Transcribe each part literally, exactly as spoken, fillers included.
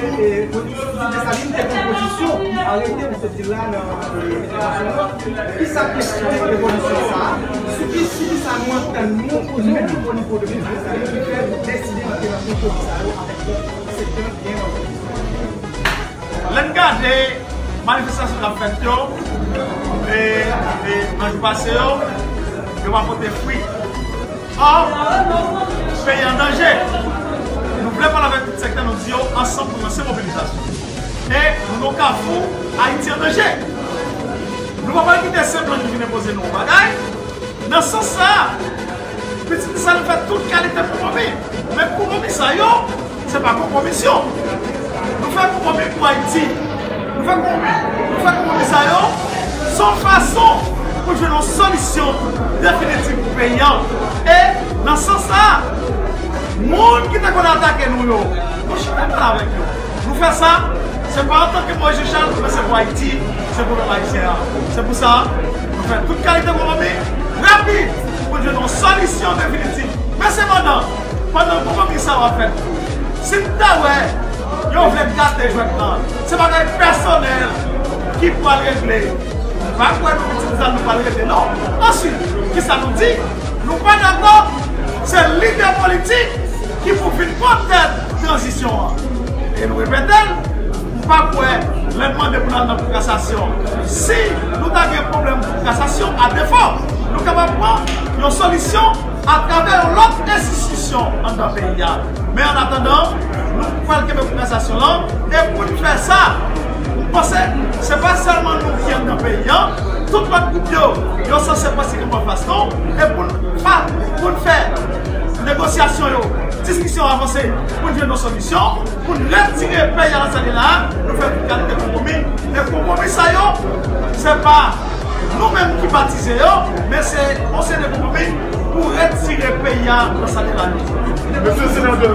E, Titi Desalin te pran pozisyon, arete pou soti la nan, e, entèvansyon an. Kisa k eksplike evolisyon sa a? Sou ki, sou kisa nou antann nou, nou menm, o nivo de Titi Desalin, ki fè nou deside antre nan konpwomi sa yo avèk lòt sektè byen antann? Lè n gade manifestasyon k ap fèt yo, e, e, nan jou pase yo, yo pa pote fwi. Ò, peyi an danje. Nou vle pale avèk tout sektè, nou di yo, ansanm pou lanse mobilizasyon. E nou nan kafou, Ayiti an danje. Nou pa pral kite se blan ki vin enpoze nou yon bagay. Nan sans sa a, Pitit Desalin fè tout kalite konpwomi. Men konpwomi sa yo, se pa konpwomisyon. Nou fè konpwomi pou Ayiti. Nou fè konpwomi, nou fè konpwomi sa yo, se yon fason pou jwenn yon solisyon definitif pou peyi an. E nan sans sa a, moun ki te konn atake nou yo, nou chita pale avèk yo. Nou fè sa, se pa antanke Moïse Jean Charles, men se pou Ayiti, se pou pèp ayisyen an. Se pou sa, nou fè tout kalite konpwomi rapid pou jwenn yon solisyon definitif. Men sepandan, pandan konpwomi sa yo ap fèt, si n ta wè yo vle gate jwèt lan, se bagay pèsonèl ki pral regle. M pa kwè nou Pitit Desalin nou pral regle, non. Answit, kisa nou di? Nou pa dakò, se lidè politik ki pou vin pran tèt tranzisyon an. E nou repete l, m pa kwè lè n mande pou n al nan kou kasasyon. Si nou ta gen pwoblèm kou kasasyon, adefo, nou kapab pran yon solisyon atravè yon lòt enstitisyon anndan peyi a. Men annatandan, nou pral kenbe kou kasasyon lan, e pou n fè sa, m panse se pa sèlman nou ki anndan peyi an, tout lòt gwoup yo, yo sanse pase kòm anfas nou, e pou n fa-, pou n fè negosyasyon yo, diskisyon avanse, pou n jwenn yon solisyon, pou n retire peyi a nan sa l ye la, nou fè tout kalite konpwomi. E konpwomi sa yo, se pa nou menm ki batize yo, men se yon seri de konpwomi pou retire peyi a nan sa l ye la. Mesye Senatè,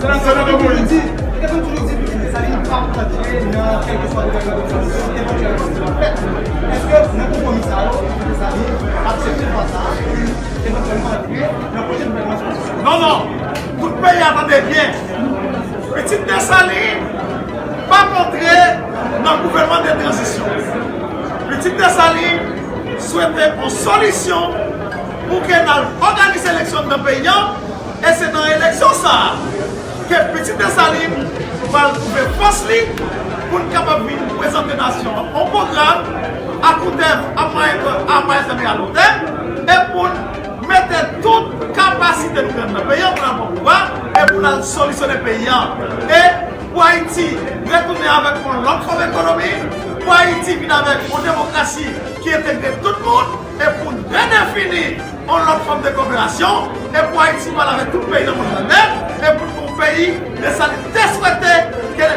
Senatè Moïse. Te konn toujou di Pitit Desalin pa p rantre nan kèlkeswa gouvènman de tranzisyon evantyèl ki va fèt. Èske nan konpwomi sa yo, Pitit Desalin aksepte fwa sa a pou evantyèlman rantre nan pwochen gouvènman tranzisyon? Non, non. Tout peyi a tande byen. Pitit Desalin p ap antre nan gouvènman de tranzisyon. Pitit Desalin swete yon solisyon pou ke n al òganize eleksyon nan peyi an, e se nan eleksyon sa a ke Pitit Desalin pral twouve fòs li pou n kapab vin prezante nasyon an yon pwogram akoutèm, a mwayen, a mwayen tèm e a lon tèm, e pou n mete tout kapasite nou genyen nan peyi an pou n al pran pouvwa e pou n al solisyone peyi an. E pou Ayiti retounen avèk yon lòt fòm ekonomi, pou Ayiti vin avèk yon demokrasi ki entegre tout moun, e pou n redefini yon lòt fòm de koperasyon, e pou Ayiti pale avèk tout peyi nan mond lan nèt, e pou n gon peyi Desalin te swete ke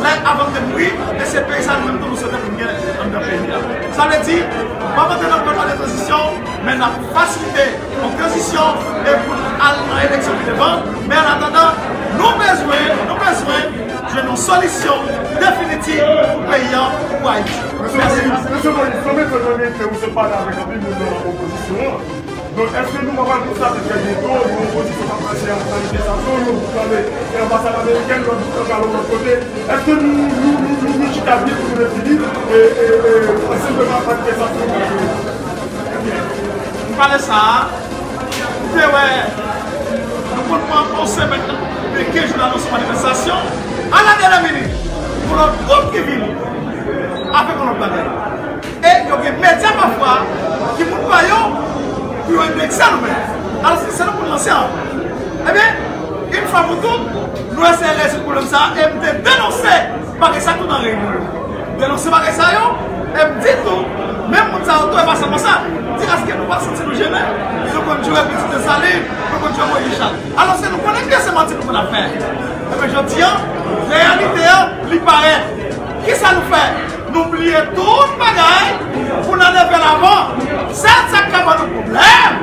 lè avan l te mouri, e se peyi sa nou menm tou nou swete pou n gen anndan peyi a. Sa vle di, m ap antre nan gouvènman de tranzisyon, men n ap fasilite yon tranzisyon e pou n al nan eleksyon pi devan. Men annatandan, nou bezwen, nou bezwen jwenn yon solisyon definitif pou peyi an, pou Ayiti. Mesye Moïse, Mesye Moïse, nou mete nan rete ou se pale avèk anpil moun nan opozisyon an. Donk, èske nou pa pral konstaté trè byento, yon opozisyon k ap mache an manifestasyon, yon bout pral e anbasad amerikèn, lòt bout pral yon lòt kote? Èske nou, nou, nou, nou, nou chita byen pou nou defini, e, e, e, ansanm de manifestasyon? M pale sa a, m te wè, nou konn pran yon semèn, de kenz jou nan yon manifestasyon, a la dènyè minit, yon lòt gwoup ki vini avèk yon lòt bagay. E yo gen medya pafwa ki moun pa yo pou yo endekse nou menm. Alòske se nou pou n lanse an. Ebyen, yon fwa pou tout, nou eseye rezoud pwoblèm sa a e m te denonse bagay sa tou nan reyinyon yo. M denonse bagay sa yo e m di tou, menm moun sa yo tou, e pa sèlman sa, di èske nou pa santi nou jennen? Nou konn jwe Pitit Desalin, nou konn jwe Moyiz Chal. Alòske nou konnen byen se manti nou konn ap fè. Ebyen, jodi an, reyalite an, li parèt. Kisa nou fè? Nou bliye tout bagay pou n al leve lavan. Sèl sa k ka ban nou pwoblèm,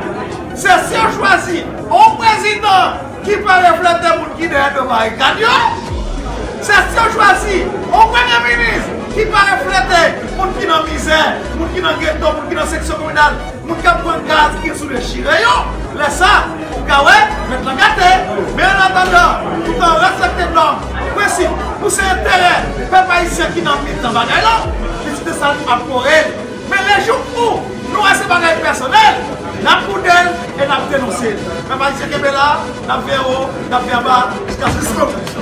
se si yo chwazi yon prezidan ki pa reflete moun ki dèyè do barikad yo. Se si yo chwazi yon premye minis ki pa reflete moun ki nan mizè, moun ki nan geto, moun ki nan seksyon kominal, moun k ap pran gaz ki sou dechire yo. Lè sa, ou ka wè, mèt lan gate. Men an atandan, tout an respekte nòm, prensip, pou se enterè pèp ayisyen ki nan mitan bagay la, li di te sa l ap kore l. Men lejou ou nou wè se bagay pèsonèl, n ap boude l e n ap denonse l. Pèp ayisyen kenbe la, n ap veye wo, n ap veye anba, jiskaske